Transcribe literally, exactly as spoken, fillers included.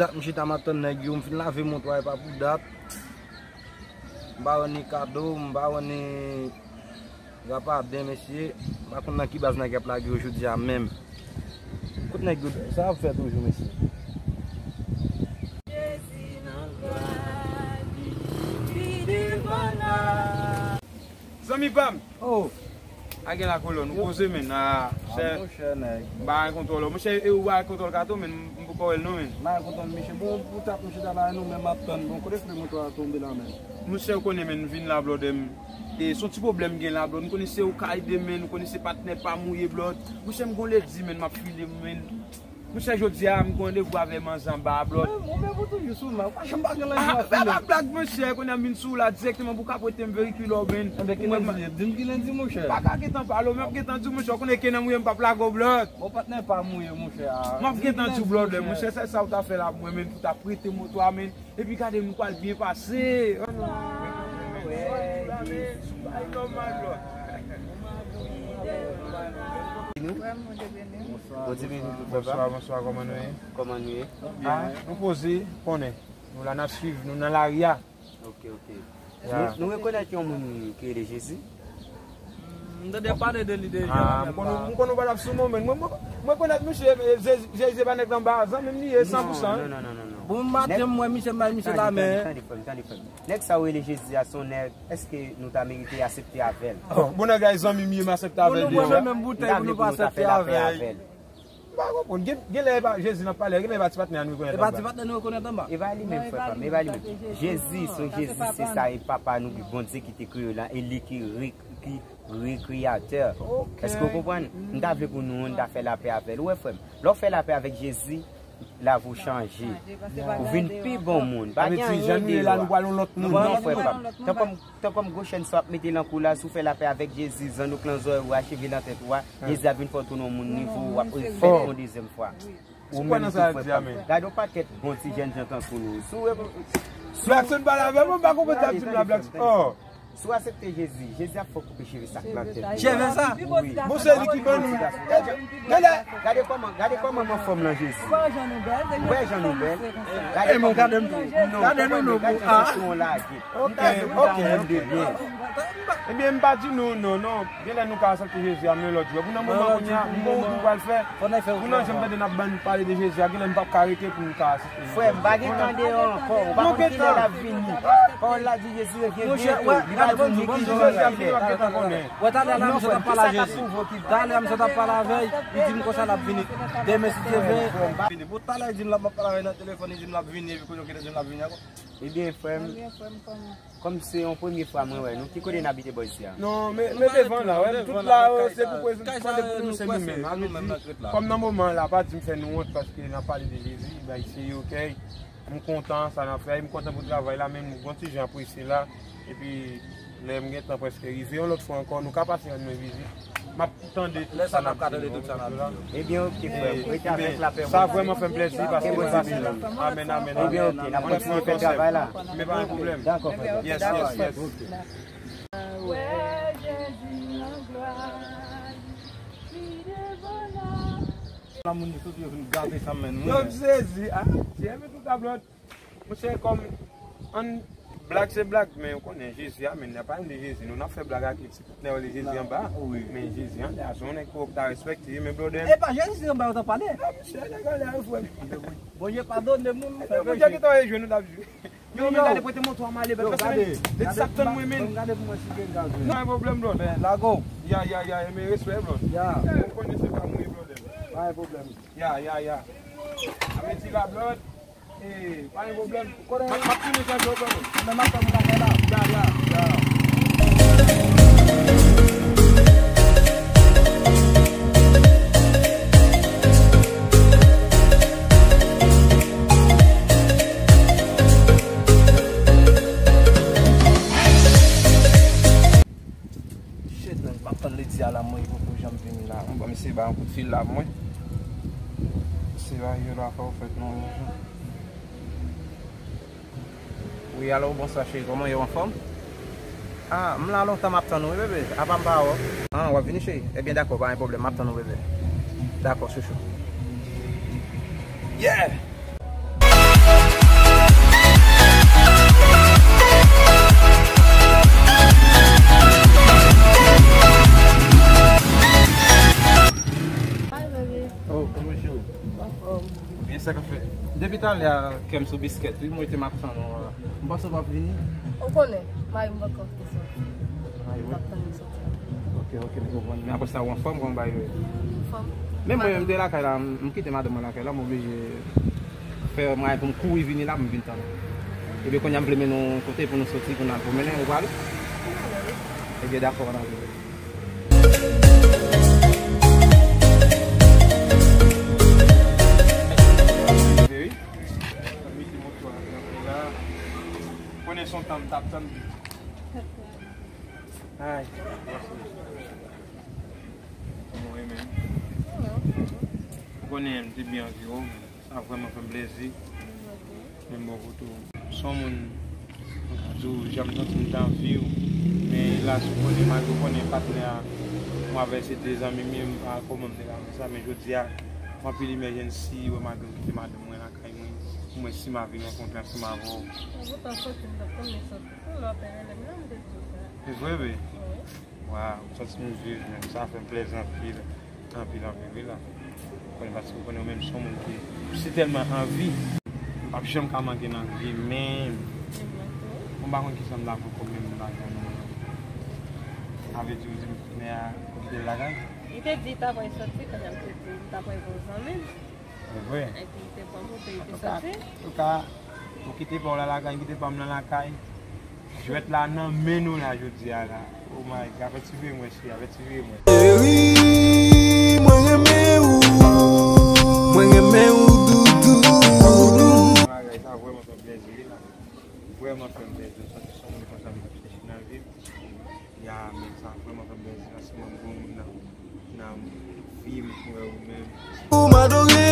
M chita m ap tann nèg yo, m fin lave moto a, e pa pou dat. M pa wè ni kado, m pa wè ni rapaden, mesye. M pa konn nan ki baz nèg y ap lage yo jodi a menm. Kot nèg yo, sa y ap fè toujou, mesye? Zanmi pa m. Oh. A gen la kolòn, ou poze, men. Ah, chè. Monchè, nèg. M pa gen kontwòl, monchè, e ou pa gen kontwòl kato, men, m poko wè l non, men. M pa gen kontwòl, mesye. Bon, pou tap, mesye, ta la, nou menm ap tann. Bon, kote frè moto a tonbe la, men? Monchè, ou konnen, men, m vin la, blòdè m. E se yon ti pwoblèm gen la, blòd. M konnen se ou ka ede, men, ou konnen se patnè pa m ou ye, blòd. Monchè, m gon ledi, men, m ap file, men. Monchè, jodi a, m gen randevou avè manzanba a, blòd. Ou menm ou toujou sou men, ou pa janm pa gen randevou ak ou menm. Ah, fè pa blag, monchè, kounye a m vin sou ou la dirèkteman pou w ka prete m veyikil ou, men. Enben, ki lendi, di m ki lendi, monchè. M pa ka gentan pale w, men m ap gentan di w, monchè, ou konnen ke nan mouye m p ap lage w, blòd. Bon, patnè pa mouye, monchè. M ap gentan di w, blòd, monchè, sèl sa ou ta fè la pou mwen, men, pou ta prete moto a, men. Epi gade m pral byen pase. Oh non. Bondye beni w, papa. Bonswa, bonswa, kòman nou ye? Kòman nou ye? Ah, nou poze, konnen. Nou la n ap swiv, nou nan lari a. Ok, ok. Ya. Nou, nou rekonèt yon moun ki rele Jezi? M tande pale de li deja. Ah, m konn, m konn ou pa t ap sou mwen, men mwen, mwen, mwen rekonèt misye, eh, Jezi, Jezi se pa nèg anba, zanmi m li ye, san pou san. Non, non, non, non, non. Bon, maten m wè misye, m bay misye lamen. Tande, tande, tande, frè m, tande, frè m. Nèg sa w rele Jezi a, se yon nèg, èske nou ta merite aksepte avè l? Oh, bon, nèg la, zanmi m ye, m aksepte avè l deja. Bon, nou pran menm boutèy pou nou pa aksepte avè l. M pa konprann. Gen, gen lè e pa Jezi n ap pale, gen lè e pa ti patnè a nou rekonèt anba. E pa ti patnè nou rekonèt anba. E pa li menm, frè pa m, e pa li menm. Jezi, se yon Jezi, se sa, e papa nou ki Bondye ki te kreye w la, e li ki re-, ki rekreyatè. Èske w konprann? M ta vle pou nou, nou ta fè lapè avè l. Ou wè, frè m, lè w fè lapè avèk Jezi, lavi w chanje. Ou vin pi bon moun. Pa gen anyen deyò a. Non, frè pa m. Tankou m, tankou m gwo chèn sa w ap mete nan kou la, si w fè lapè avèk Jezi, zannouch nan zòrèy ou a, cheve nan tèt ou a, Jezi ap vin fè w tounen yon moun nouvo, w ap refèt yon dezyèm fwa. Ou menm tou, frè pa m. Gade yon pakèt bon ti jènjan tankou nou. Si w Blackson pale avè m, m pa konprann sa ap di m la, Blackson. Oh. Si w aksepte Jezi, Jezi ap fè w koupe cheve sa k nan tèt ou a. Cheve sa? Wi. Bon, se li ki ban nou. Gade, gade kòman, gade kòman m anfòm lan, Jezi. Ou wè jan nou bèl, ou wè jan nou bèl. Gade kòman, gade nou, gade nou, nou, gade nou, nou, ah. Ok, ok, ok. Ebyen, m pa di nou non, non. Gen lè nou ka aksepte Jezi a, men lòt jou. Pou nan moman kounye a, m gon wout m pral fè. Pou nan jan m tande n ap ban nou pale de Jezi a, gen lè m p ap ka rete pou m ka aksepte. Frè, m pa gen tan deyò ankò. Ou pa konn kilè l ap vini. Pawòl la di Jezi revyen byento. Li pa di nou ki jou Jezi ap vini, w ap gentan konnen. Wè, talè la, misye t ap pale a Jezi. Talè a, misye t ap pale avè l, li di m konsa l ap vini. Demen, si Dye vle. Bon, talè, li di m l ap pale avè l nan telefòn, li di m l ap vini, epi kounye a, ou gentan di m l ap vini ankò. Ebyen, frè m. Kòm se yon premye fwa mwen wè nou, ki kote n abite bò isi a? Non, men, men devan la, wè, tout la, se pou prezan-, tande pou nou se nou menm. Kòm nan moman la, pa di m fè nou wont paske n ap pale de Jezi, bay se yo, ok? M kontan sa n ap fè, m kontan pou travay la, men m gon ti jan apresye la, epi lè m gen tan prèske rive, yon lòt fwa ankò, nou ka pase rann mwen vizit. M ap tande tout sa n ap di yo. Ebyen, ok, frè m. Rete avèk lapè Bondye. Sa vrèman fè m plèzi paske nou pase la. Amèn, amèn, amèn. Ebyen, ok, n ap kontinye fè travay la. Men pa gen pwoblèm. Dakò, frè. Yes, yes, yes. La moun yo soti, yo vin gate sa, men nou. Yo sezi, ah, Dye, men tout sa, blòd. Monchè, kòm ann blag se blag, men ou konnen Jezi a, men n ap pale de Jezi, nou n ap fè blag ak li, ti patnè w rele Jezi anba, men Jezi anlè a, se yon nèg fò w ta respekte, men blòdè. E pa Jezi anba yo t ap pale. Non, monchè, nèg anlè a, frè m. Bondye padone moun, fè peche. Bondye gentan rejwenn nou, t ap jwe. Yo, men gade, prete moto a m ale, bèt, paske men, de sa k tann mwen, men. Gade pou mwen si gen gaz. Non, pa gen pwoblèm, blòd. Lago. Ya, ya, ya, men respè, blòd. Ya. Ou konnen se pa mwen, blòdè. Pa gen pwoblèm. Ya, ya, ya. Ame ti la, blòd. Eh, pa gen pwoblèm. M ap tounen chanje w, blòd. Anben, m ap tann ou lakay la. Ya, ya, ya. Shit, man, m ap tann ledi a la, mwen, li poko janm vini la. Mwen ba misye ba yon kout fil la pou mwen. Se pa yo la fè w fèt non, yon jou. Wi, alo, bonswa cheri, kòman ye, w anfòm? Ah, m la lontan m ap tann ou, wi, bebe. Apa m pa wè w? Ah, w ap vini, cheri? Ebyen, dakò, pa gen pwoblèm, m ap tann ou, bebe. Dakò, chouchou. Yeah! Talè a, kè m sou biskèt wi, m rete m ap tann ou. M panse w p ap vini. Ou konnen, mari m poko vin soti. Mari w? M t ap tann li soti. Ok, ok, m konprann. Men apre sa, ou anfòm, kòman bagay yo ye? Anfòm. Men mwen menm, m te lakay la, m, m kite madanm mwen lakay la, m oblije fè mwayen pou m kouri vini la, pou m vin tann ou. Ebyen, kounye a m vle mennen w yon kote pou nou soti, pou n al pwomennen, ou prale? Ebyen, dakò, ann ale. Wi. Konnen se yon tan m t ap tann. Ay. Mwen menm. Ou konnen m te byen anvi w. Sa vrèman fè m plezi. Menm bò kote w. Se yon moun, mwen ka di w, jan m santi m t anvi w. Men elas, ou konnen, malgre w konnen patnè a, mwen avè l se de zanmi m ye, m pa kòman m te ka fè sa, men jodi a, m anpil emèjensi, wè malgre m kite madanm mwen lakay mwen, pou mwen si m a vin rankontre ansanm avè w. Mwen te santi m t ap tann li soti tou, lè w te rele m nan, m te di w sa. Se vre, vre? Wi. Waw, m santi m viv menm, sa fè m plezi anpil, anpil, anpil, wi la. Ou konnen, paske ou konnen ou menm se yon moun ki, m si tèlman anvi, m p ap janm ka manke nan vi, men, mwen pa konn kisa m ta fè kòm menm lajan nou. Sa vle di, ou di m, men a, ou kite l lakay? Li te di li ta pral soti, kounye a m te di li ta pral wè yon zanmi m. Se vre. Epi li te pran moto, li te soti. Antouka, antouka, ou kite pa w la lakay, m kite pa m nan lakay. Jwèt la nan men nou la jodi a la. Oh my God, avèti vre mwen, cheri, avèti vre mwen. Cheri, mwen renmen ou. Mwen renmen ou, doudou. Bagay sa vrèman fè m plezi, wi la. Vrèman fè m plezi. Sa se yon moun konsa m t ap chèche nan vi m. Ya, men sa vrèman fè m plezi, paske mwen m gon moun nan, nan vi m, mwen ou menm. Ou m adore